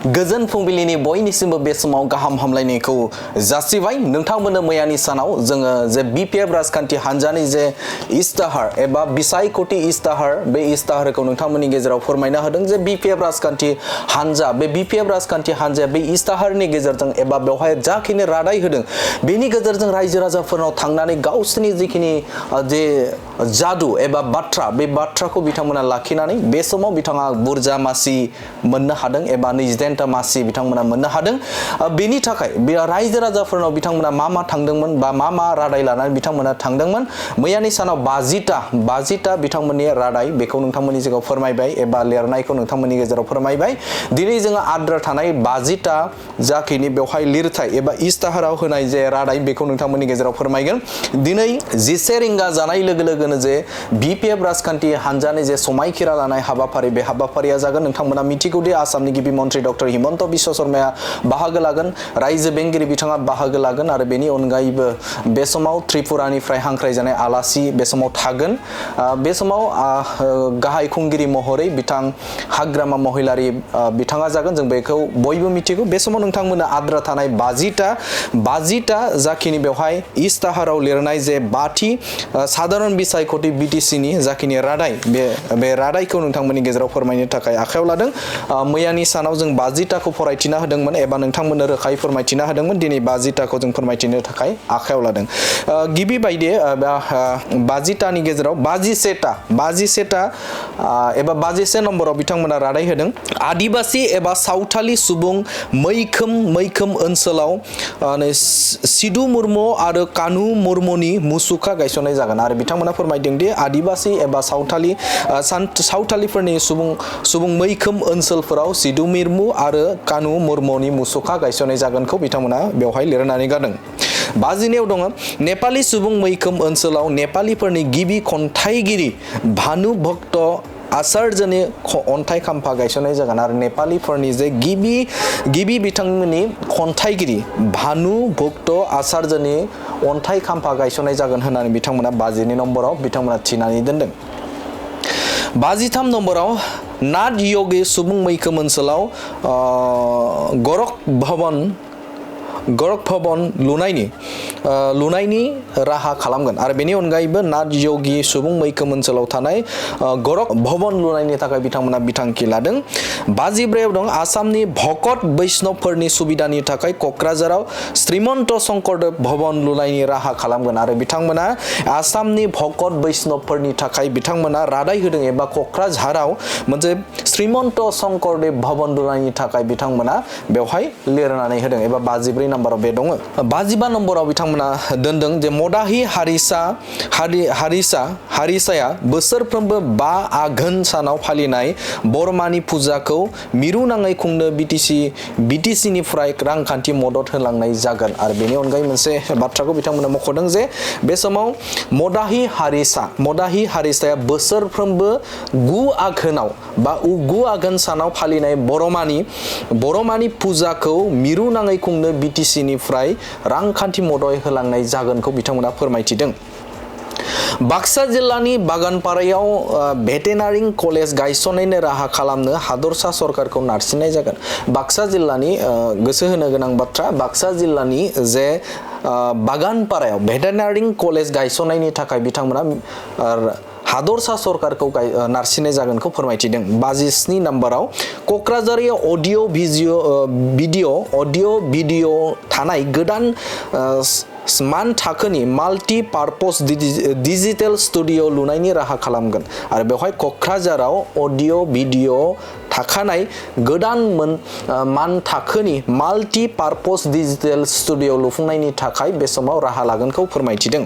गोजोन फुंबिलिनि बयनिसिमबो बे समाव गाहाम हामलायनायखौ जासिबाय नोंथांमोननो मैयानि सानाव जोङो जे बिपिएफ राजखान्थि हान्जानि जे इस्ताहार एबा बिसायख'थि इस्ताहार बे इस्ताहारखौ नोंथांमोननि गेजेराव फोरमायना होदों जे बिपिएफ राजखान्थि हान्जा बे बिपिएफ राजखान्थि हान्जाया बे इस्ताहारनि गेजेरजों एबा बेवहाय जाखिनि रादाय होदों बेनि गेजेरजों रायजो राजाफोरनाव थांनानै गावसोरनि जिखिनि जे जादु एबा बाथ्रा बे बाथ्राखौ बिथांमोना लाखिनानै बे समाव बिथाङा बुरजा मासि मोननो हादों एबा 29टा मासि बिथांमोना मोननो हादों बेनि थाखाय बे रायजो राजाफोरनाव बिथांमोना मा थांदोंमोन बा मा रादाय लानानै बिथांमोना थांदोंमोन मैयानि सानाव 50टा बिथांमोननि रादाय बेखौ नोंथांमोननि सिगाङाव फोरमायबाय एबा लिरनायखौ नोंथांमोननि गेजेराव फोरमायबाय दिनै जोङो आद्रा थानाय 50टा जाखिनि बेवहाय लिरथाय एबा इस्ताहाराव होनाय जे रादाय बेखौ नोंथांमोननि गेजेराव फोरमायगोन दिनै 11 रिंगा जानाय लोगो लोगोनो जे बिपिएफ राजखान्थि हान्जानि जे समायखिरा लानाय हाबाफारि बे हाबाफारिया जागोन नोंथांमोना मिथिगौ दि आसामनि गिबि मन्थ्रि डक्टर हिमन्त बिश्व शर्माया बाहागो लागोन रायजो बेंगिरि बिथाङा बाहागो लागोन आरो बेनि अनगायैबो बे समाव त्रिपुरानिफ्राय हांख्रायजानाय आलासि बे समाव थागोन बे समाव गाहाय खुंगिरि महरै बिथां हाग्रामा महिलारि बिथाङा जागोन जों बेखौ बयबो मिथिगौ बे समाव नोंथांमोना आद्रा थानाय 50टा जाखिनि बेवहाय इस्ताहाराव लिरनाय जे 5थि साधारन बिसायख'थि बिटिसिनि जाखिनि रादाय बे रादायखौ नोंथांमोननि गेजेराव फोरमायनो थाखाय आखायाव लादों मैयानि सानाव जों 50टाखौ फरायथिना होदोंमोन एबा नोंथांमोननो रोखायै फोरमायथिना होदोंमोन दिनै 50टाखौ जों फोरमायथिनो थाखाय आखायाव लादों गिबि बायदियै 50टानि गेजेराव 51टा एबा 51 नम्बराव बिथांमोना रादाय होदों आदिबासि एबा सावथाली सुबुं मैखोम ओनसोलाव सिदु मुर्मु आरो कानु मुर्मुनि मुसुखा गायसननाय जागोन आरो बिथांमोना फोरमायदों दि आदिबासि एबा सावथालिफोरनि सुबुं मैखोम ओनसोलफोराव सिदु मुर्मु आरो कानु मुर्मुनि मुसुखा गायसननाय जागोनखौ बिथांमोना बेवहाय लिरनानै गारदों 52 दङ नेपाली सुबुं मैखोम ओनसोलाव नेपालीफोरनि गिबि खन्थाइगिरि भानुभक्त आचार्यनि अन्थाइ खाम्फा गायसननाय जागोन आरो नेपालीफोरनि जे गिबि बिथांमोननि खन्थाइगिरि भानुभक्त आचार्यनि अन्थाइ खाम्फा गायसननाय जागोन होननानै बिथांमोना 52 नम्बराव बिथांमोना थिनानै दोनदों 53 नम्बराव नाथ योगी सुबुं मैखोम ओनसोलाव गरख भवन लुनायनि राहा खालामगोन आरो बेनि अनगायैबो नाथ योगी सुबुं मैखोम ओनसोलाव थानाय गरख भवन लुनायनि थाखाय बिथांमोना बिथांखि लादों 54 दं आसामनि भकत बैष्णबफोरनि सुबिदानि थाखाय क'क्राझाराव श्रीमन्त शंकरदेव भवन लुनायनि राहा खालामगोन आरो बिथांमोना आसामनि भकत बैष्णबफोरनि थाखाय बिथांमोना रादाय होदों एबा क'क्राझाराव मोनसे श्रीमन्त शंकरदेव भवन लुनायनि थाखाय बिथांमोना बेवहाय लिरनानै होदों एबा 54 नम्बराव बे दङ 55 नम्बराव बिथांमोना दोनदों जे मदाहि हारिसाया बोसोरफ्रोमबो 5 आघोन सानाव फालिनाय बरमानि फुजाखौ मिरु नाङै खुंनो बिटिसिनिफ्राय रांखान्थि मदद होलांनाय जागोन आरो बेनि अनगायै मोनसे बाथ्राखौ बिथांमोना मख'दों जे बे समाव मदाहि हारिसाया बोसोरफ्रोमबो 9 आघोनाव बा 9 आघोन सानाव फालिनाय बरमानि फुजाखौ मिरु नाङै खुंनो बिटिसिनिफ्राय रांखान्थि मदद होलांनाय जागोनखौ बिथांमोना फोरमायथिदों बाक्सा जिल्लानि बागानपारायाव भेटेनारि कलेज गायसननायनि राहा खालामनो हादरसा सरकारखौ नारसिननाय जागोन बाक्सा जिल्लानि गोसो होनो गोनां बाथ्रा बाक्सा जिल्लानि जे बागानपारायाव भेटेनारि कलेज गायसननायनि थाखाय बिथांमोना हादरसा सरकारखौ नारसिननाय जागोनखौ फोरमायथिदों 57 नम्बराव क'क्राझाराव अडिअ भिडिअ थानाय गोदान मान थाखोनि माल्टि पार्पस डिजिटेल स्टुडिअ लुनायनि राहा खालामगोन आरो बेवहाय क'क्राझाराव अडिअ भिडिअ थाखानाय गोदान मान थाखोनि माल्टि पार्पस डिजिटेल स्टुडिअ लुफुंनायनि थाखाय बे समाव राहा लागोनखौ फोरमायथिदों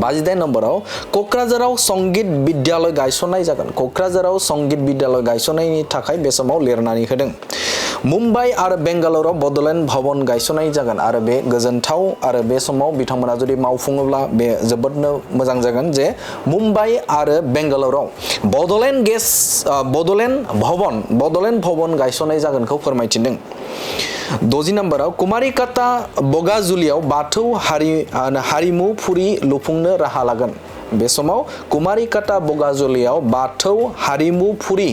58 नम्बराव क'क्राझाराव संगीत विद्यालय गायसननाय जागोन क'क्राझाराव संगीत विद्यालय गायसननायनि थाखाय बे समाव लिरनानै होदों मुम्बाइ आरो बेंगालुरुआव बडलेण्ड भवन गायसननाय जागोन आरो बे गोजोनथाव आरो बे समाव बिथांमोना जुदि मावफुङोब्ला बे जोबोदनो मोजां जागोन जे मुम्बाइ आरो बेंगालुरुआव बडलेण्ड भवन गायसननाय जागोनखौ फोरमायथिदों 60 नम्बराव कुमारिकाता बगाजुलियाव बाथौ हारिमुफुरि लुफुंनो राहा लागोन बे समाव कुमारिकाता बगाजुलियाव बाथौ हारिमुफुरि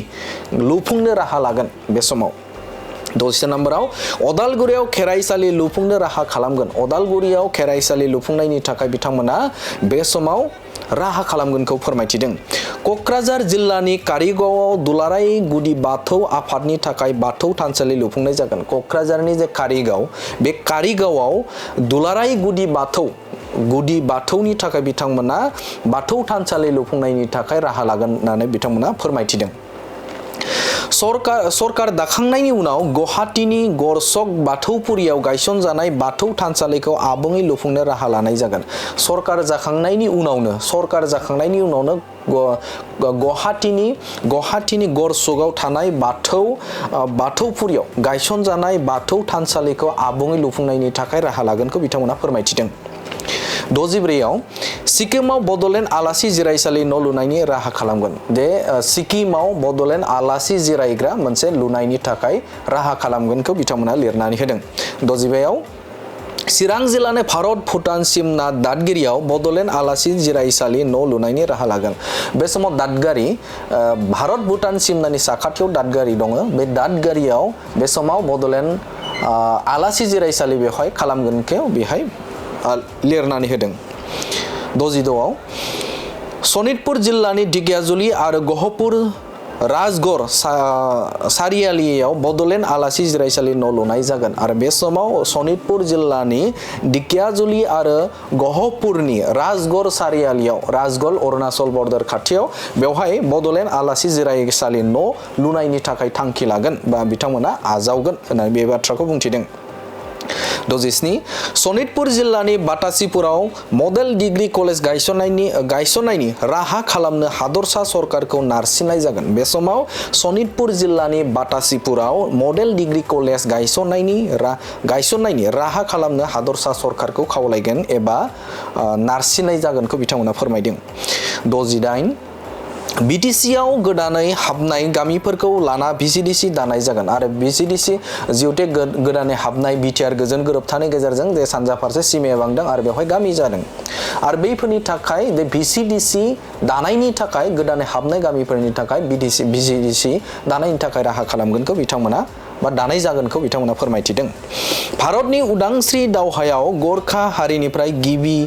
लुफुंनो राहा लागोन बे समाव दसे नम्बराव अदालगुरियाव खेराइसालि लुफुंनो राहा खालामगोन अदालगुरियाव खेराइसालि लुफुंनायनि थाखाय बिथांमोना बे समाव राहा खालामगोनखौ फोरमायथिदों कक्राझार जिल्लानि कारिगावआव दुलाराय गुदि बाथौ आफादनि थाखाय बाथौ थानसालि लुफुंनाय जागोन कक्राझारनि जे कारिगाव बे कारिगावआव दुलाराय गुदि बाथौनि थाखाय बिथांमोना बाथौ थानसालि लुफुंनायनि थाखाय राहा लागोन होननानै बिथांमोना फोरमायथिदों सरकार दाखांनायनि उनाव गुवाहाटीनि गरसक बाथौपुरियाव गायसनजानाय बाथौ थानसालिखौ आबुङै लुफुंनो राहा लानाय जागोन सरकार जाखांनायनि उनावनो गुवाहाटीनि गरसकआव थानाय बाथौपुरियाव गायसनजानाय बाथौ थानसालिखौ आबुङै लुफुंनायनि थाखाय राहा लागोनखौ बिथांमोना फोरमायथिदों 64आव सिक्किमाव बडलेण्ड आलासि जिरायसालि न' लुनायनि राहा खालामगोन सिक्किमाव बडलेण्ड आलासि जिरायग्रा मोनसे लुनायनि थाखाय राहा खालामगोनखौ बिथांमोना लिरनानै होदों 65आव चिरां जिल्लानि भारत भुटान सिमना दादगिरियाव बडलेण्ड आलासि जिरायसालि न' लुनायनि राहा लागोन बे समाव दादगारि भारत भुटान सिमनानि साखाथियाव दादगारि दङ बे दादगारियाव बे समाव बडलेण्ड आलासि जिरायसालि बेवहाय खालामगोनखौ बेहाय लिरनानै होदों 66आव सनितपुर जिल्लानि दिगियाजुलि आरो गहपुर राजगड़ सारियालियाव बडलेण्ड आलासि जिरायसालि न' लुनाय जागोन आरो बे समाव सनितपुर जिल्लानि दिगियाजुलि आरो गहपुरनि राजगड़ सारियालियाव राजगड़ अरुणाचल बर्डार खाथियाव बेवहाय बडलेण्ड आलासि जिरायसालि न' लुनायनि थाखाय थांखि लागोन बा बिथांमोना आजावगोन होननानै बे बाथ्राखौ बुंथिदों 67 सनितपुर जिल्लानि बाटासिपुराव मडेल डिग्री कलेज गायसननायनि राहा खालामनो हादरसा सरकारखौ नारसिननाय जागोन बे समाव सनितपुर जिल्लानि बाटासिपुराव मडेल डिग्री कलेज गायसननायनि राहा खालामनो हादरसा सरकारखौ खावलायगोन एबा नारसिननाय जागोनखौ बिथांमोना फोरमायदों 68 बिटिसिआव गोदानै हाबनाय गामिफोरखौ लाना भिसिडिसि दानाय जागोन आरो भिसिडिसि जिउथे गोदानै हाबनाय बिटिआर गोजोन गोरोबथानि गेजेरजों जे सानजा फारसे सिमाया बांदों आरो बेवहाय गामि जादों आरो बैफोरनि थाखाय बे भिसिडिसि दानायनि थाखाय गोदानै हाबनाय गामिफोरनि थाखाय भिसिडिसि दानायनि थाखाय राहा खालामगोनखौ बिथांमोना बा दानाय जागोनखौ बिथांमोना फोरमायथिदों भारतनि उदांस्रि दावहायाव गरखा हारिनिफ्राय गिबि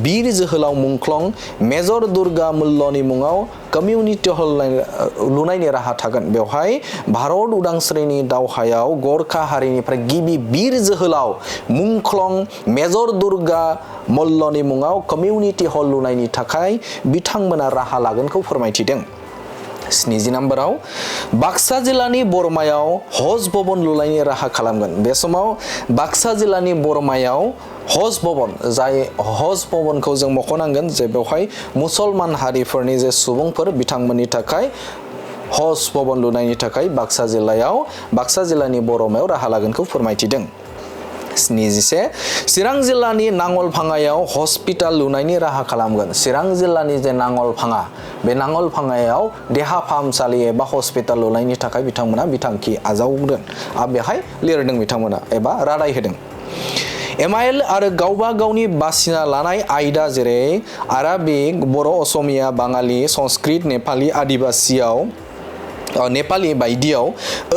बीर जोहोलाव मुंख्लं मेजर दुर्गा मल्लनि मुङाव कमिउनिटि हल लुनायनि राहा थागोन बेवहाय भारत उदांस्रिनि दावहायाव गरखा हारिनिफ्राय गिबि बीर जोहोलाव मुंख्लं मेजर दुर्गा मल्लनि मुङाव कमिउनिटि हल लुनायनि थाखाय बिथांमोना राहा लागोनखौ फोरमायथिदों 70 नम्बराव बाक्सा जिल्लानि बरमायाव हज भवन लुनायनि राहा खालामगोन बे समाव बाक्सा जिल्लानि बरमायाव हज भवन जाय हज भवनखौ जों मख'नांगोन जे बेवहाय मुसलमान हारिफोरनि जे सुबुंफोर बिथांमोननि थाखाय हज भवन लुनायनि थाखाय बाक्सा जिल्लानि बरमायाव राहा लागोनखौ फोरमायथिदों 71 चिरां जिल्लानि नांगलभाङायाव हस्पिटाल लुनायनि राहा खालामगोन चिरां जिल्लानि जे नांगलभाङा बे नांगलभाङायाव देहा फाहामसालि एबा हस्पिटाल लुनायनि थाखाय बिथांमोना बिथांखि आजावदों आरो बेहाय लिरदों बिथांमोना एबा रादाय होदों एमआइएल आरो गावबा गावनि बासिना लानाय आयदा जेरै आराबिक बर' असमिया बाङालि संस्कृत नेपालि आदिबासियाव नेपालि बायदियाव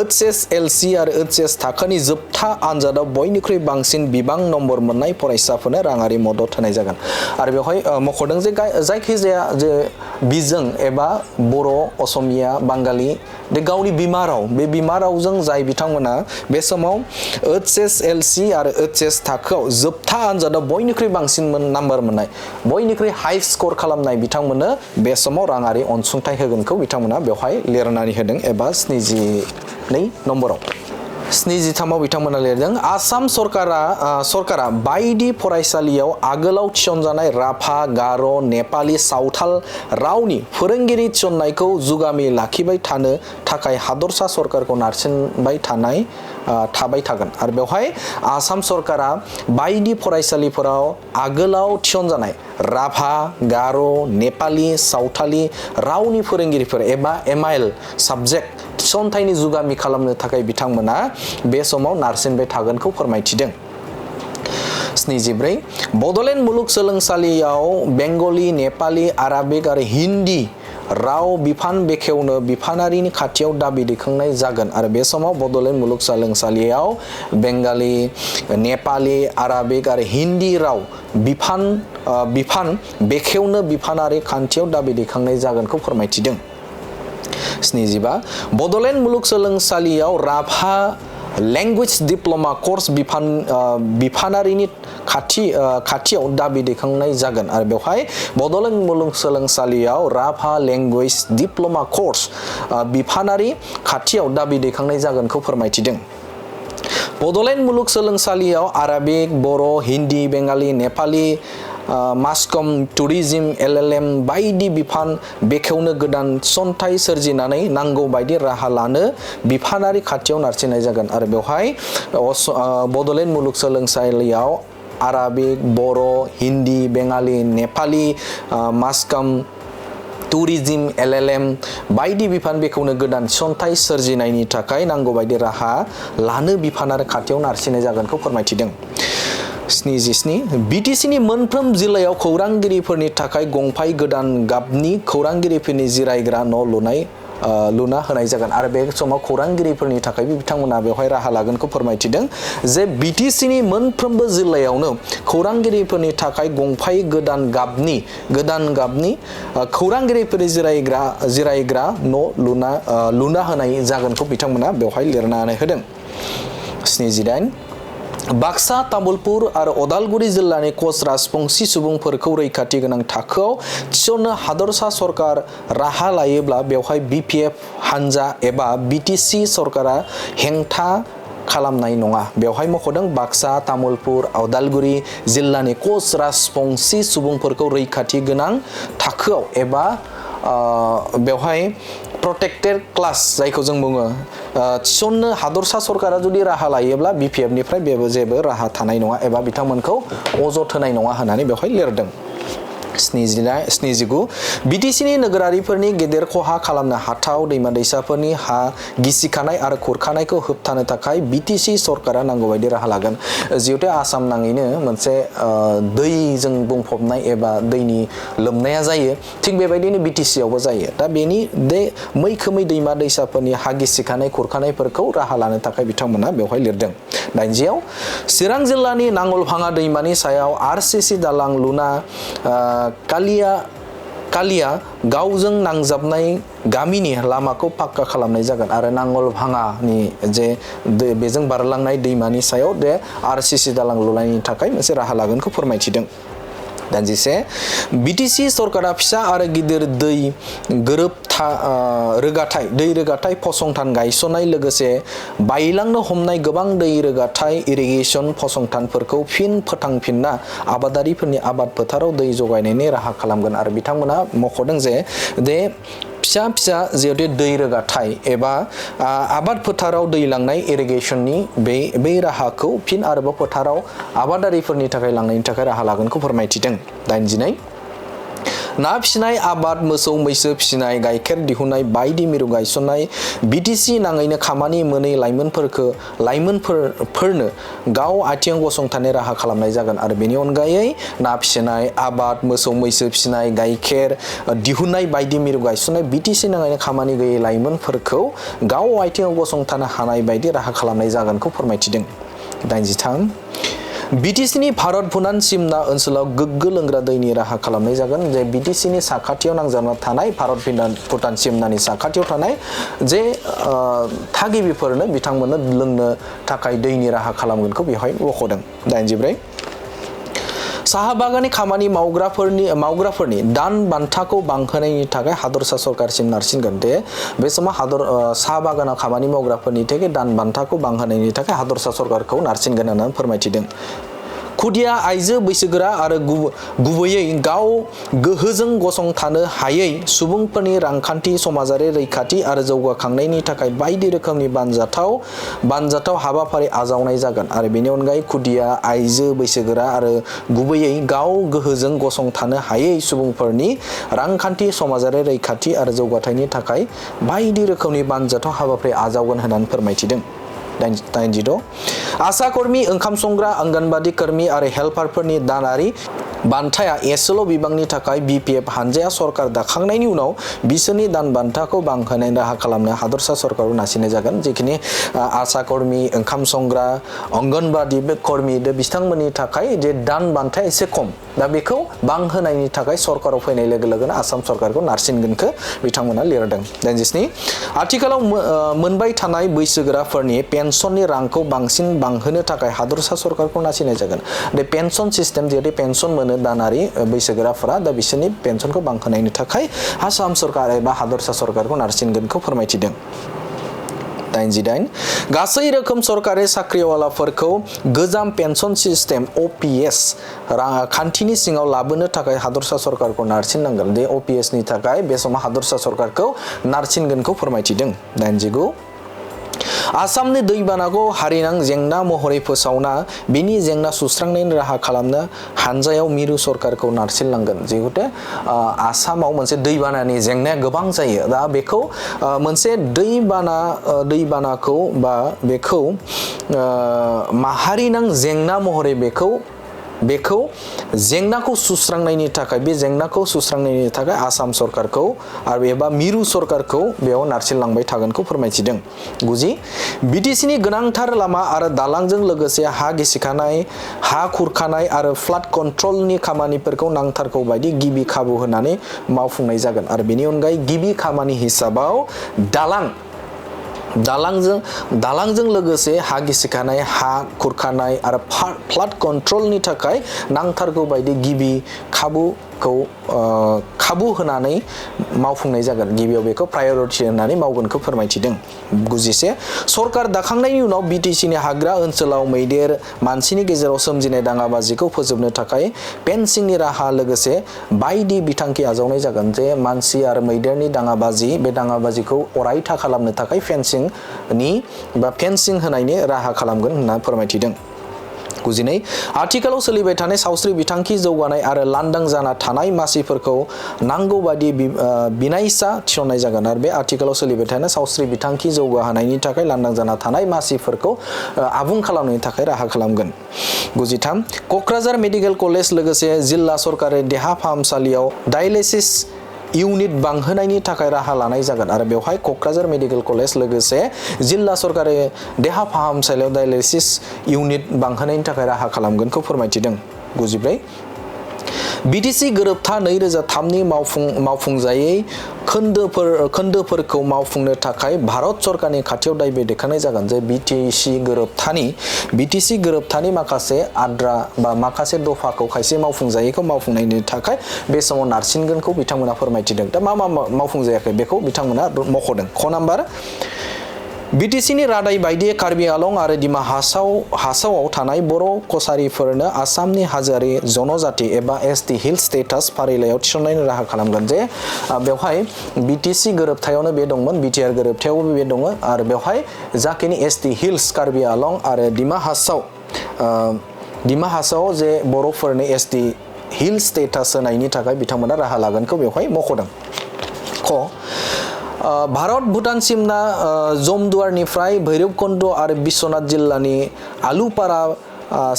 HSLC आरो HS थाखोनि जोबथा आनजादाव बयनिख्रुइ बांसिन बिबां नम्बर मोननाय फरायसाफोरनो राङारि मदद होनाय जागोन आरो बेवहाय मख'दों जे जायखिजाया जे बिजों एबा बर' असमिया बांगालि बे गावनि बिमा राव बे बिमा रावजों जाय बिथांमोना बे समाव HSLC आरो HS थाखोआव जोबथा आनजादाव बयनिख्रुइ बांसिन नाम्बार मोननाय बयनिख्रुइ हाइ स्कर खालामनाय बिथांमोननो बे समाव राङारि अनसुंथाइ होगोनखौ बिथांमोना बेवहाय लिरनानै होदों एबा 72 नम्बराव 73आव बिथांमोना लिरदों आसाम सरकारा बायदि फरायसालियाव आगोलाव थिसनजानाय राभा गार' नेपालि सावथाल रावनि फोरोंगिरि थिसननायखौ जुगामि लाखिबाय थानो थाखाय हादरसा सरकारखौ नारसिनबाय थाबाय थागोन आरो बेवहाय आसाम सरकारा बायदि फरायसालिफोराव आगोलाव थिसनजानाय राभा गार' नेपालि सावथाली रावनि फोरोंगिरिफोर एबा MIL साबजेक्ट थिसनथाइनि जुगामि खालामनो थाखाय बिथांमोना बे समाव नारसिनबाय थागोनखौ फोरमायथिदों 74 बडलेण्ड मुलुगसोलोंसालियाव बेंगलि नेपालि आराबिक आरो हिन्दी राव बिफान बेखेवनो बिफानारिनि खाथियाव दाबि दैखांनाय जागोन आरो बे समाव बड'लेण्ड मुलुगसोलोंसालियाव बेंगालि, नेपाली, आराबिक आरो हिन्दी राव बिफान बेखेवनो बिफानारि खान्थियाव दाबि दैखांनाय जागोनखौ फोरमायथिदों। 75 बड'लेण्ड मुलुगसोलोंसालियाव राभा लेंगुवेज डिप्ल'मा कर्स बिफानारिनि खाथियाव दाबि दैखांनाय जागोन आरो बेवहाय बड'लेण्ड मुलुगसोलोंसालियाव राभा लेंगुवेज डिप्ल'मा कर्स बिफानारि खाथियाव दाबि दैखांनाय जागोनखौ फोरमायथिदों। बड'लेण्ड मुलुगसोलोंसालियाव Arabic, Bodo', Hindi, Bengali, Nepali, mass comm, tourism, LLM बायदि बिफान बेखेवनो गोदान थिसनथाइ सोरजिनानै नांगौ बायदि राहा लानो बिफानारि खाथियाव नारसिननाय जागोन आरो बेवहाय बड'लेण्ड मुलुगसोलोंसालियाव Arabic, Bodo', Hindi, Bengali, Nepali, mass comm, tourism, LLM बायदि बिफान बेखेवनो गोदान थिसनथाइ सोरजिनायनि थाखाय नांगौ बायदि राहा लानो बिफानारि खाथियाव नारसिननाय जागोनखौ फोरमायथिदों। 77 BTCनि मोनफ्रोम जिल्लायाव खौरांगिरिफोरनि थाखाय गंफाय गोदान गाबनि खौरांगिरिफोरनि जिरायग्रा न' लुना होनाय जागोन आरो बे समाव खौरांगिरिफोरनि थाखायबो बिथांमोना बेवहाय राहा लागोनखौ फोरमायथिदों जे BTCनि मोनफ्रोमबो जिल्लायावनो खौरांगिरिफोरनि थाखाय गंफाय गोदान गाबनि खौरांगिरिफोरनि जिरायग्रा न' लुना होनाय जागोनखौ बिथांमोना बेवहाय लिरनानै होदों। 78 बाक्सा, तामुलपुर आरो अदालगुरि जिल्लानि कच राजबंसि सुबुंफोरखौ रैखाथि गोनां थाखोआव थिसननो हादरसा सरकार राहा लायोब्ला बेवहाय BPF हानजा एबा BTC सरकारा हेंथा खालामनाय नङा। बेवहाय मख'दों बाक्सा, तामुलपुर, अदालगुरि जिल्लानि कच राजबंसि सुबुंफोरखौ रैखाथि गोनां थाखोआव एबा बेवहाय प्रोटेक्टेड क्लास जायखौ जों बुङो थिसननो हादरसा सरकारा जुदि राहा लायोब्ला BPF निफ्राय बेबो जेबो राहा थानाय नङा एबा बिथांमोनखौ अजद होनाय नङा होननानै बेवहाय लिरदों। 79 BTCनि नोगोरारिफोरनि गेदेर खहा खालामनो हाथाव दैमा-दैसाफोरनि हा गिसिखानाय आरो खुरखानायखौ होबथानो थाखाय BTC सरकारा नांगौ बायदि राहा लागोन। जिहेतु आसाम नाङैनो मोनसे दैजों बुंफबनाय एबा दैनि लोमनाया जायो थिग बेबायदिनो BTC आवबो जायो। दा बेनि मैखोमै दैमा-दैसाफोरनि हा गिसिखानाय खुरखानायफोरखौ राहा लानो थाखाय बिथांमोना बेवहाय लिरदों। 90 चिरां जिल्लानि नांगलभाङा दैमानि सायाव RCC दालां लुना कालिया गावजों नांजाबनाय गामिनि लामाखौ पाक्का खालामनाय जागोन आरो नांगलभाङानि जे बेजों बारलांनाय दैमानि सायाव बे RCC दालां लुनायनि थाखाय मोनसे राहा लागोनखौ फोरमायथिदों। 91 BTC सरकारा फिसा आरो गिदिर दै रोगाथाय फसंथान गायसननाय लोगोसे बायलांनो हमनाय गोबां दै रोगाथाय इरिगेसन फसंथानफोरखौ फिन फोथांफिनना आबादारिफोरनि आबाद फोथाराव दै जगायनायनि राहा खालामगोन आरो बिथांमोना मख'दों जे फिसा जिहेतु दै रोगाथाय एबा आबाद फोथाराव दै लांनाय इरिगेसननि बे राहाखौ फिन आरोबाव फोथाराव आबादारिफोरनि थाखाय लांनायनि थाखाय राहा लागोनखौ फोरमायथिदों। 92 ना फिसिनाय आबाद, मोसौ मैसो फिसिनाय, गाइखेर दिहुननाय बायदि मिरु गायसननाय BTC नाङैनो खामानि मोनै लाइमोनफोरनो गाव आथिं गसंथानाय राहा खालामनाय जागोन आरो बेनि अनगायै ना फिसिनाय, आबाद, मोसौ मैसो फिसिनाय, गाइखेर दिहुननाय बायदि मिरु गायसननाय BTC नाङैनो खामानि गैयै लाइमोनफोरखौ गाव आथिङाव गसंथानो हानाय बायदि राहा खालामनाय जागोनखौ फोरमायथिदों। 93 BTCनि भारत भुटान सिमना ओनसोलाव गोग्गो लोंग्रा दैनि राहा खालामनाय जागोन जे BTCनि साखाथियाव नांजाबना थानाय भारत भुटान सिमनानि साखाथियाव थानाय जे थागिबिफोरनो बिथांमोननो लोंनो थाखाय दैनि राहा खालामगोनखौ बेवहाय मख'दों। 94 साहा बागाननि खामानि मावग्राफोरनि दान बान्थाखौ बांहोनायनि थाखाय हादरसा सरकारसिम नारसिनगोन दे बे समाव साहा बागानाव खामानि मावग्राफोरनि थाखाय दान बान्थाखौ बांहोनायनि थाखाय हादरसा सरकारखौ नारसिनगोन होननानै फोरमायथिदों। खुदिया, आइजो, बैसोगोरा आरो गुबैयै गाव गोहोजों गसंथानो हायै सुबुंफोरनि रांखान्थि, समाजारि रैखाथि आरो जौगाखांनायनि थाखाय बायदि रोखोमनि बानजाथाव हाबाफारि आजावनाय जागोन आरो बेनि अनगायै खुदिया, आइजो, बैसोगोरा आरो गुबैयै गाव गोहोजों गसंथानो हायै सुबुंफोरनि रांखान्थि, समाजारि रैखाथि आरो जौगाथायनि थाखाय बायदि रोखोमनि बानजाथाव हाबाफारि आजावगोन होननानै फोरमायथिदों। 96 आसा कर्मी, ओंखाम संग्रा, अंगनबादि कर्मी आरो हेल्पारफोरनि दानारि बान्थाया एसेल' बिबांनि थाखाय BPF हानजाया सरकार दाखांनायनि उनाव बिसोरनि दान बान्थाखौ बांहोनायनि राहा खालामनो हादरसा सरकारखौ नारसिननाय जागोन जिखिनि आशा कर्मी ओंखाम संग्रा अंगनबादि कर्मी बिथांमोननि थाखाय जे दान बान्थाया एसे खम दा बेखौ बांहोनायनि थाखाय सरकाराव फैनाय लोगो लोगोनो आसाम सरकारखौ नारसिनगोनखौ बिथांमोना लिरदों 47 आथिखालाव मोनबाय थानाय बैसोगोराफोरनि पेन्सननि रांखौ बांसिन बांहोनो थाखाय हादरसा सरकारखौ नारसिननाय जागोन बे पेन्सन सिस्टेम जेरै पेन्सन मोनो दानारि बैसोगोराफोरा दा बिसोरनि पेन्सनखौ बांहोनायनि थाखाय आसाम सरकार एबा हादरसा सरकारखौ नारसिनगोनखौ फोरमायथिदों 88 गासै रोखोम सरकारि साख्रिआवलाफोरखौ गोजाम पेन्सन सिस्टेम OPS खान्थिनि सिङाव लाबोनो थाखाय हादरसा सरकारखौ नारसिननांगोन बे OPS नि थाखाय बे समाव हादरसा सरकारखौ नारसिनगोनखौ फोरमायथिदों 89 आसामनि दैबानाखौ हारिनां जेंना महरै फोसावना बिनि जेंना सुस्रांनायनि राहा खालामनो हानजायाव मिरु सरकारखौ नारसिनलांगोन जिहेतु आसामाव मोनसे दैबानानि जेंनाया गोबां जायो दा बेखौ मोनसे दैबानाखौ बा बेखौ माहारिनां जेंना महरै बेखौ जेंनाखौ सुस्रांनायनि थाखाय बे जेंनाखौ सुस्रांनायनि थाखाय आसाम सरकारखौ आरो एबा मिरु सरकारखौ बेयाव नारसिनलांबाय थागोनखौ फोरमायथिदों 90 BTCनि गोनांथार लामा आरो दालांजों लोगोसे हा गिसिखानाय हा खुरखानाय आरो फ्लाड कन्ट्रलनि खामानिफोरखौ नांथारगौ बायदि गिबि खाबु होनानै मावफुंनाय जागोन आरो बेनि अनगायै गिबि खामानि हिसाबाव दालांजों लोगोसे हा गिसिखानाय हा खुरखानाय आरो फ्लाड कन्ट्रलनि थाखाय नांथारगौ बायदि गिबि खाबु होनानै मावफुंनाय जागोन गिबियाव बेखौ प्रायरिटि होननानै मावगोनखौ फोरमायथिदों 91 सरकार दाखांनायनि उनाव BTCनि हाग्रा ओनसोलाव मैदेर मानसिनि गेजेराव सोमजिनाय दाङाबाजिखौ फोजोबनो थाखाय फेन्सिंनि राहा लोगोसे बायदि बिथांखि आजावनाय जागोन जे मानसि आरो मैदेरनि दाङाबाजि बे दाङाबाजिखौ अरायथा खालामनो थाखाय फेन्सिं होनायनि राहा खालामगोन होनना फोरमायथिदों 92 आथिखालाव सोलिबाय थानाय सावस्रि बिथांखि जौगानाय आरो लांदां जाना थानाय मासिफोरखौ नांगौ बादि बिनायसा थिसननाय जागोन आरो बे आथिखालाव सोलिबाय थानाय सावस्रि बिथांखि जौगाहोनायनि थाखाय लांदां जाना थानाय मासिफोरखौ आबुं खालामनायनि थाखाय राहा खालामगोन 93 क'क्राझार मेडिकेल कलेज लोगोसे जिल्ला सरकारि देहा फाहामसालियाव डायलिसिस इउनिट बांहोनायनि थाखाय राहा लानाय जागोन आरो बेवहाय क'क्राझार मेडिकेल कलेज लोगोसे जिल्ला सरकारि देहा फाहामसालियाव डायलिसिस इउनिट बांहोनायनि थाखाय राहा खालामगोनखौ फोरमायथिदों 94 BTC गोरोबथा 2003नि मावफुंजायै खोन्दोफोरखौ मावफुंनो थाखाय भारत सरकारनि खाथियाव दाबि दैखांनाय जागोन जे BTC गोरोबथानि माखासे आद्रा बा माखासे दफाखौ खायसे मावफुंजायैखौ मावफुंनायनि थाखाय बे समाव नारसिनगोनखौ बिथांमोना फोरमायथिदों दा मा मावफुंजायाखै बेखौ बिथांमोना मख'दों ख नाम्बार BTCनि रादाय बायदियै कार्बि आलं आरो दिमा हासावआव थानाय बर' कसारिफोरनो आसामनि हाजोआरि जनजाति एबा ST हिल स्टेटास फारिलाइयाव थिसननायनि राहा खालामगोन जे बेवहाय BTC गोरोबथायावनो बे दंमोन BTR गोरोबथायावबो बे दङ आरो बेवहाय जाखिनि ST हिल्स कार्बि आलं आरो दिमा हासाव जे बर'फोरनो ST हिल स्टेटास होनायनि थाखाय बिथांमोना राहा लागोनखौ बेवहाय मख'दों ख भारत भुटान सिमना जमदुवारनिफ्राय भैरबकुन्द आरो बिश्वनाथ जिल्लानि आलुपारा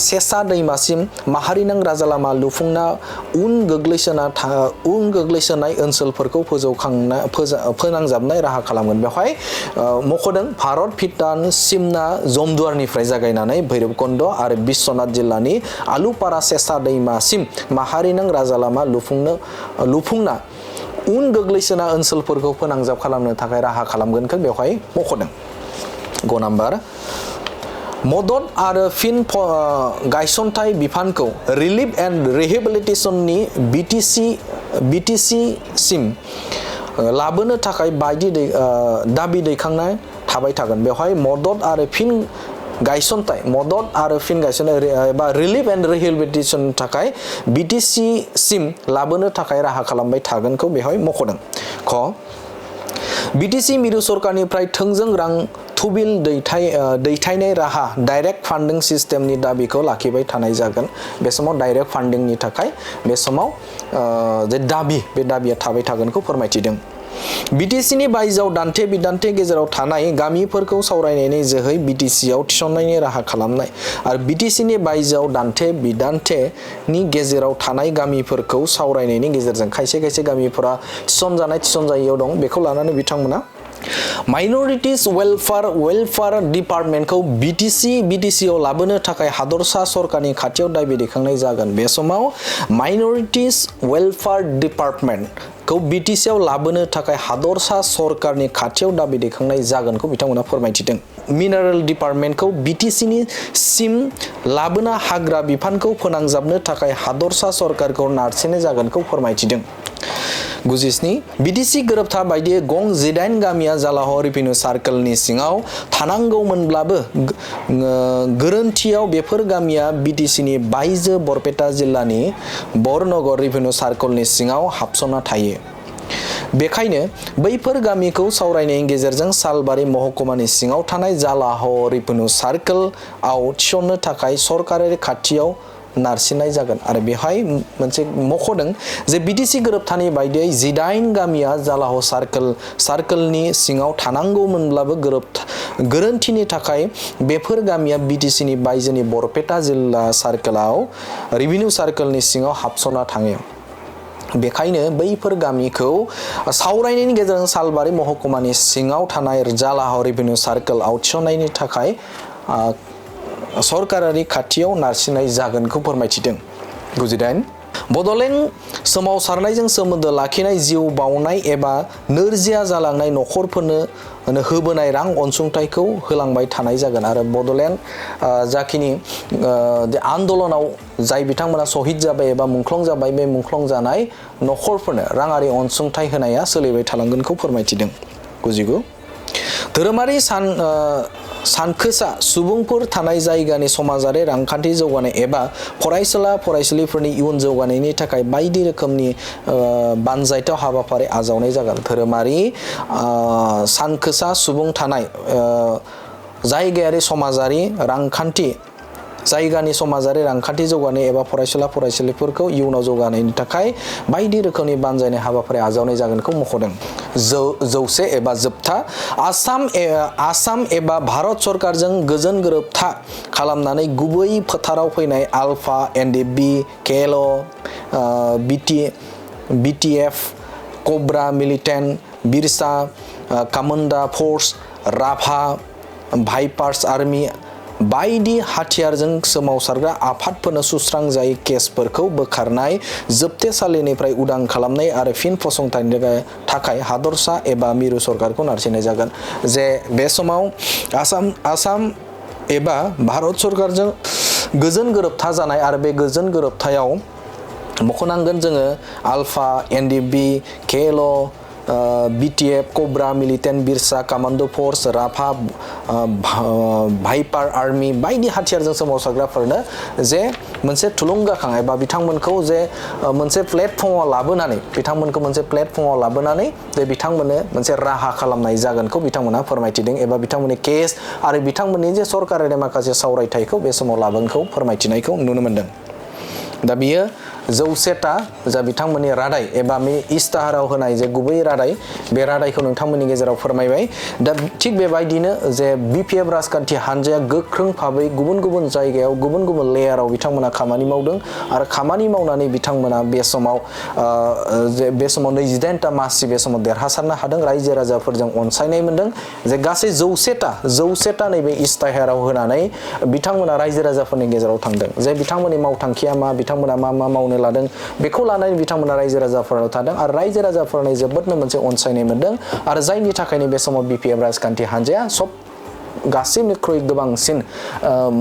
सेसा दैमासिम माहारिनां राजालामा लुफुंना उन गोग्लैसोनाय ओनसोलफोरखौ फोनांजाबनाय राहा खालामगोन बेवहाय मख'दों भारत भुटान सिमना जमदुवारनिफ्राय जागायनानै भैरबकुन्द आरो बिश्वनाथ जिल्लानि आलुपारा सेसा दैमासिम माहारिनां राजालामा लुफुंना उन गोग्लैसोना ओनसोलफोरखौ फोनांजाब खालामनो थाखाय राहा खालामगोनखौ बेवहाय मख'दों ग नाम्बार मदद आरो फिन गायसनथाय बिफानखौ रिलिफ एन्ड रिहेबिलिटेसननि BTC सिम लाबोनो थाखाय बायदि दाबि दैखांनाय थाबाय थागोन बेवहाय मदद आरो फिन गायसनथाय एबा रिलिफ एन्ड रिहेबिलिटेसन थाखाय BTC सिम लाबोनो थाखाय राहा खालामबाय थागोनखौ बेवहाय मख'दों ख BTC मिरु सरकारनिफ्राय थोंजों रां थुबिल दैथायनाय राहा डाइरेक्ट फान्डिं सिस्टेमनि दाबिखौ लाखिबाय थानाय जागोन बे समाव डाइरेक्ट फान्डिंनि थाखाय बे समाव जे बे दाबिया थाबाय थागोनखौ फोरमायथिदों बिटिसिनि बायजोआव दान्थे बिदान्थे गेजेराव थानाय गामिफोरखौ सावरायनायनि जोहै बिटिसिआव थिसननायनि राहा खालामनाय आरो बिटिसिनि बायजोआव दान्थे बिदान्थेनि गेजेराव थानाय गामिफोरखौ सावरायनायनि गेजेरजों खायसे खायसे गामिफोरा थिसनजायैयाव दं बेखौ लानानै बिथांमोना माइनरिटिस वेलफेयार डिपार्टमेन्टखौ बिटिसिआव लाबोनो थाखाय हादरसा सरकारनि खाथियाव दाबि दैखांनाय जागोन। बे समाव माइनरिटिस वेलफेयार डिपार्टमेन्टखौ बिटिसिआव लाबोनो थाखाय हादरसा सरकारनि खाथियाव दाबि दैखांनाय जागोनखौ बिथांमोना फोरमायथिदों। मिनारेल डिपार्टमेन्टखौ बिटिसिनि सिम लाबोना हाग्रा बिफानखौ फोनांजाबनो थाखाय हादरसा सरकारखौ नारसिननाय जागोनखौ फोरमायथिदों। 97 बिटिसि गोरोबथा बायदियै गं 18 गामिया जालाह रेभिनिउ सार्कलनि सिङाव थानांगौमोनब्लाबो गोरोन्थियाव बेफोर गामिया बिटिसिनि बायजो बरपेटा जिल्लानि बरनगर रेभिनिउ सार्कलनि सिङाव हाबसनना थायो। बेखायनो बैफोर गामिखौ सावरायनायनि गेजेरजों सालबारि महकुमानि सिङाव थानाय जालाह रेभिनिउ सार्कलआव थिसननो थाखाय सरकारारि खाथियाव नारसिननाय जागोन आरो बेहाय मोनसे मख'दों जे बिटिसि गोरोबथानि बायदियै 18 गामिया जालाह सार्कलनि सिङाव थानांगौमोनब्लाबो गोरोन्थिनि थाखाय बेफोर गामिया बिटिसिनि बायजोनि बरपेटा जिल्ला सार्कलआव रेभिनिउ सार्कलनि सिङाव हाबसनना थाङो। बेखायनो बैफोर गामिखौ सावरायनायनि गेजेरजों सालबारि महकुमानि सिङाव थानाय जालाह रेभिनिउ सार्कलआव थिसननायनि थाखाय सरकारारि खाथियाव नारसिननाय जागोनखौ फोरमायथिदों। 98 बड'लेण्ड सोमावसारनायजों सोमोन्दो लाखिनाय जिउ बावनाय एबा नोरजिया जालांनाय नखरफोरनो होबोनाय रां अनसुंथाइखौ होलांबाय थानाय जागोन आरो बड'लेण्ड जाखिनि आन्दलनाव जाय बिथांमोना शहीद जाबाय एबा मुंख्लं जाबाय बे मुंख्लं जानाय नखरफोरनो राङारि अनसुंथाइ होनाया सोलिबाय थालांगोनखौ फोरमायथिदों। 99 धोरोमारि सानखोसा सुबुंफोर थानाय जायगानि समाजारि रांखान्थि जौगानाय एबा फरायसालिफोरनि इयुन जौगानायनि थाखाय बायदि रोखोमनि बानजायथाव हाबाफारि आजावनाय जागोन। धोरोमारि सानखोसा सुबुं थानाय जायगानि समाजारि रांखान्थि जौगानाय एबा फरायसालिफोरखौ इयुनाव जौगानायनि थाखाय बायदि रोखोमनि बानजायनाय हाबाफारि आजावनाय जागोनखौ मख'दों। 100 एबा जोबथा आसाम एबा भारत सरकारजों गोजोन गोरोबथा खालामनानै गुबै फोथाराव फैनाय आलफा एनडिएफबि केएलअ बिटिएफ कब्रा मिलिटेन्ट बिरसा कामान्डो फोर्स राभा भाइपार्स आर्मि बायदि हाथियारजों सोमावसारग्रा आफादफोरनो सुस्रांजायै केसफोरखौ बोखारनाय जोबथेसालिनिफ्राय उदां खालामनाय आरो फिन फसंथाननि थाखाय हादरसा एबा मिरु सरकारखौ नारसिननाय जागोन। जे बे समाव आसाम एबा भारत सरकारजों गोजोन गोरोबथा जानाय आरो बे गोजोन गोरोबथायाव मख'नांगोन जोङो आलफा एनडिएफबि केएलअ बिटिएफ कब्रा मिलिटेन्ट बिरसा कामान्डो फोर्स राभा भाइपार आर्मि बायदि हाथियारजों सोमावसारग्राफोरनो जे मोनसे थुलुंगाखां एबा बिथांमोनखौ जे मोनसे प्लेटफर्माव लाबोनानै जे बिथांमोननो मोनसे राहा खालामनाय जागोनखौ बिथांमोना फोरमायथिदों एबा बिथांमोननि केस आरो बिथांमोननि जे सरकारारि माखासे सावरायथायखौ बे समाव लाबोनखौ फोरमायथिनायखौ नुनो मोनदों। दा बियो 100ता जा बिथांमोननि रादाय एबा बे इस्ताहाराव होनाय जे गुबै रादाय बे रादायखौ नोंथांमोननि गेजेराव फोरमायबाय। दा थिग बेबायदिनो जे बिपिएफ राजखान्थि हान्जाया गोख्रों भाबै गुबुन गुबुन जायगायाव गुबुन गुबुन लेयाराव बिथांमोना खामानि मावदों आरो खामानि मावनानै बिथांमोना बे समाव 28ता मासि बे समाव देरहासारनो हादों रायजो राजाफोरजों अनसायनाय मोनदों। जे गासै 100ता नैबे इस्ताहाराव होनानै बिथांमोना रायजो राजाफोरनि गेजेराव थांदों। जे बिथांमोननि मावथांखिया मा बिथांमोना मा मावनो लादों बेखौ लानानै बिथांमोना रायजो राजाफोराव थादों आरो रायजो राजाफोरनि जोबोदनो मोनसे अनसायनाय मोनदों आरो जायनि थाखायनो बे समाव बिपिएफ राजखान्थि हान्जाया गासैनिख्रुइ गोबांसिन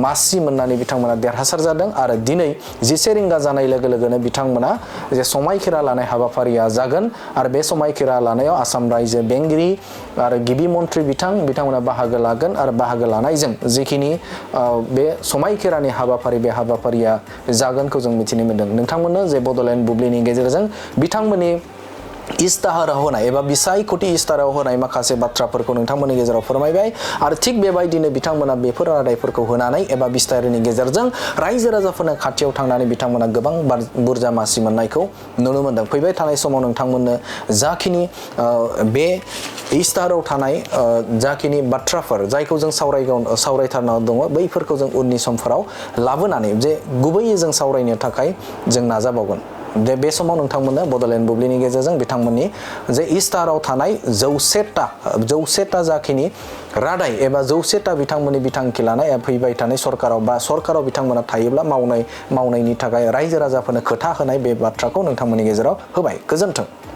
मासि मोननानै बिथांमोना देरहासार जादों आरो दिनै 11 रिंगा जानाय लोगो लोगोनो बिथांमोना जे समायखिरा लानाय हाबाफारिया जागोन आरो बे समायखिरा लानायाव आसाम रायजो बेंगिरि आरो गिबि मन्थ्रि बिथांमोना बाहागो लागोन आरो बाहागो लानायजों जिखिनि बे समायखिरानि हाबाफारि बे हाबाफारिया जागोनखौ जों मिथिनो मोनदों। नोंथांमोननो जे बड'लेण्ड बुब्लिनि गेजेरजों बिथांमोननि इस्ताहाराव होनाय एबा बिसायख'थि इस्ताहाराव होनाय माखासे बाथ्राफोरखौ नोंथांमोननि गेजेराव फोरमायबाय आरो थिग बेबायदिनो बिथांमोना बेफोर रादायफोरखौ होनानै एबा बिस्ताहारनि गेजेरजों रायजो राजाफोरनो खाथियाव थांनानै बिथांमोना गोबां बुरजा मासि मोननायखौ नुनो मोनदों। फैबाय थानाय समाव नोंथांमोननो जाखिनि बे इस्ताहाराव थानाय जाखिनि बाथ्राफोर जायखौ जों सावरायथारनांगौ दङ बैफोरखौ जों उननि समफोराव लाबोनानै जे गुबैयै जों सावरायनो थाखाय जों नाजाबावगोन। बे समाव नोंथांमोननो बड'लेण्ड बुब्लिनि गेजेरजों बिथांमोननि जे इस्ताहाराव थानाय 100टा जाखिनि रादाय एबा 100टा बिथांमोननि बिथांखि लानाय फैबाय थानाय सरकाराव बिथांमोना थायोब्ला मावनायनि थाखाय रायजो राजाफोरनो खोथा होनाय बे बाथ्राखौ नोंथांमोननि गेजेराव होबाय। गोजोन्थों।